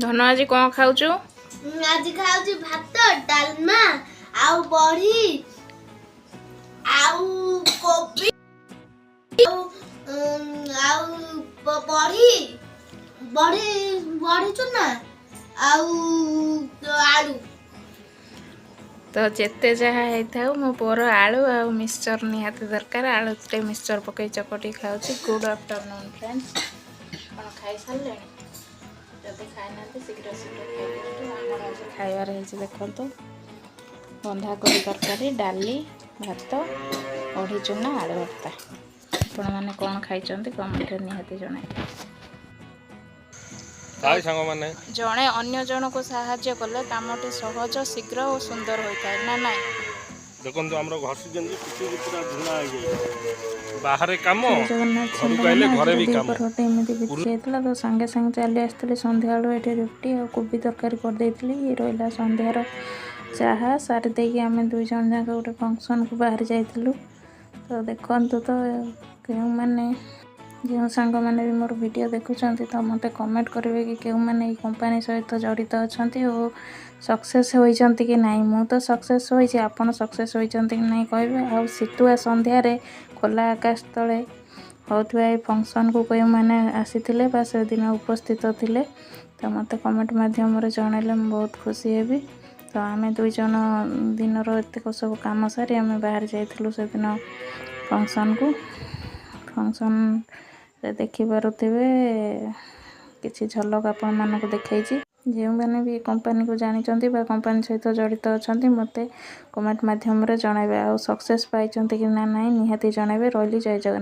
ଧନ, ଆଜି କ'ଣ ଖାଉଛୁ? ମୁଁ ଆଜି ଖାଉଛି ଭାତ, ଡାଲମା ଆଉ ବଢି ଆଉ କୋବି ଆଉ ବଢି ବଢି ବଢି ଚୁନା ଆଉ ଆଳୁ। ତ ଯେତେ ଯାହା ହେଇଥାଉ, ମୋ ପୁଅର ଆଳୁ ଆଉ ମିକ୍ସଚର୍ ନିହାତି ଦରକାର। ଆଳୁରେ ମିକ୍ସଚର୍ ପକାଇ ଚକଟି ଖାଉଛି। Good afternoon friends. କ'ଣ ଖାଇସାରିଲେଣି? ଯଦି ଖାଇନାହାନ୍ତି, ଶୀଘ୍ର ଶୀଘ୍ର ଖାଇଦିଅନ୍ତୁ। ଆମର ଆଜି ଖାଇବାରେ ହେଇଛି, ଦେଖନ୍ତୁ, ବନ୍ଧାକୋବି ତରକାରୀ, ଡାଲି, ଭାତ, ବଢ଼ି ଚୁନା, ଆଳୁ ଭର୍ତ୍ତା। ଆପଣମାନେ କ'ଣ ଖାଇଛନ୍ତି, କମେଣ୍ଟରେ ନିହାତି ଜଣାଇବେ। ହାଇ ସାଙ୍ଗମାନେ। ଜଣେ ଅନ୍ୟ ଜଣକୁ ସାହାଯ୍ୟ କଲେ କାମଟି ସହଜ, ଶୀଘ୍ର ଓ ସୁନ୍ଦର ହୋଇଥାଏ, ନା ନାଇଁ? ଦେଖନ୍ତୁ, ଆମର ଘଷିଛନ୍ତି ପିଠିକି ପୁରା ଝୁଣା ହେଇଯାଇଛି। ବାହାରେ କାମ, ଜୟ ଜଗନ୍ନାଥ ଘରକୁ ଆଇଲେ ସାଙ୍ଗମାନେ। ଘରେ ଆଜିର ବି କାମ। ଦ୍ୱିପହରଟି ଏମିତି ବିତି ଯାଇଥିଲା। ତ ସାଙ୍ଗେ ସାଙ୍ଗେ ଚାଲି ଆସିଥିଲି ସନ୍ଧ୍ୟାବେଳୁ, ଏଠି ରୁଟି ଆଉ କୋବି ତରକାରୀ କରିଦେଇଥିଲି। ଇଏ ରହିଲା ସନ୍ଧ୍ୟାର ଚାହା। ସାରି ଦେଇକି ଆମେ ଦୁଇ ଜଣ ଯାକ ଗୋଟେ ଫଙ୍କସନ୍କୁ ବାହାରି ଯାଇଥିଲୁ। ତ ଦେଖନ୍ତୁ, ତ କେଉଁମାନେ, ଯେଉଁ ସାଙ୍ଗମାନେ ବି ମୋର ଭିଡ଼ିଓ ଦେଖୁଛନ୍ତି, ତ ମୋତେ କମେଣ୍ଟ କରିବେ କି କେଉଁମାନେ ଏଇ କମ୍ପାନୀ ସହିତ ଜଡ଼ିତ ଅଛନ୍ତି ଓ ସକ୍ସେସ୍ ହୋଇଛନ୍ତି କି ନାହିଁ। ମୁଁ ତ ସକ୍ସେସ୍ ହୋଇଛି, ଆପଣ ସକ୍ସେସ୍ ହୋଇଛନ୍ତି କି ନାହିଁ କହିବେ। ଆଉ ଶୀତୁଆ ସନ୍ଧ୍ୟାରେ ଖୋଲା ଆକାଶ ତଳେ ହେଉଥିବା ଏଇ ଫଙ୍କସନ୍କୁ କେଉଁମାନେ ଆସିଥିଲେ ବା ସେଦିନ ଉପସ୍ଥିତ ଥିଲେ, ତ ମୋତେ କମେଣ୍ଟ ମାଧ୍ୟମରେ ଜଣାଇଲେ ମୁଁ ବହୁତ ଖୁସି ହେବି। ତ ଆମେ ଦୁଇ ଜଣ ଦିନର ଏତେକ ସବୁ କାମ ସାରି ଆମେ ବାହାରି ଯାଇଥିଲୁ ସେଦିନ ଫଙ୍କସନ୍କୁ। ଫଙ୍କସନ୍ରେ ଦେଖିପାରୁଥିବେ, କିଛି ଝଲକ ଆପଣମାନଙ୍କୁ ଦେଖେଇଛି। ଯେଉଁମାନେ ବି ଏ କମ୍ପାନୀକୁ ଜାଣିଛନ୍ତି ବା କମ୍ପାନୀ ସହିତ ଜଡ଼ିତ ଅଛନ୍ତି, ମୋତେ କମେଣ୍ଟ ମାଧ୍ୟମରେ ଜଣାଇବେ ଆଉ ସକ୍ସେସ୍ ପାଇଛନ୍ତି କି ନା ନାହିଁ, ନିହାତି ଜଣାଇବେ। ରହିଲି, ଜୟ ଜଗନ୍ନାଥ।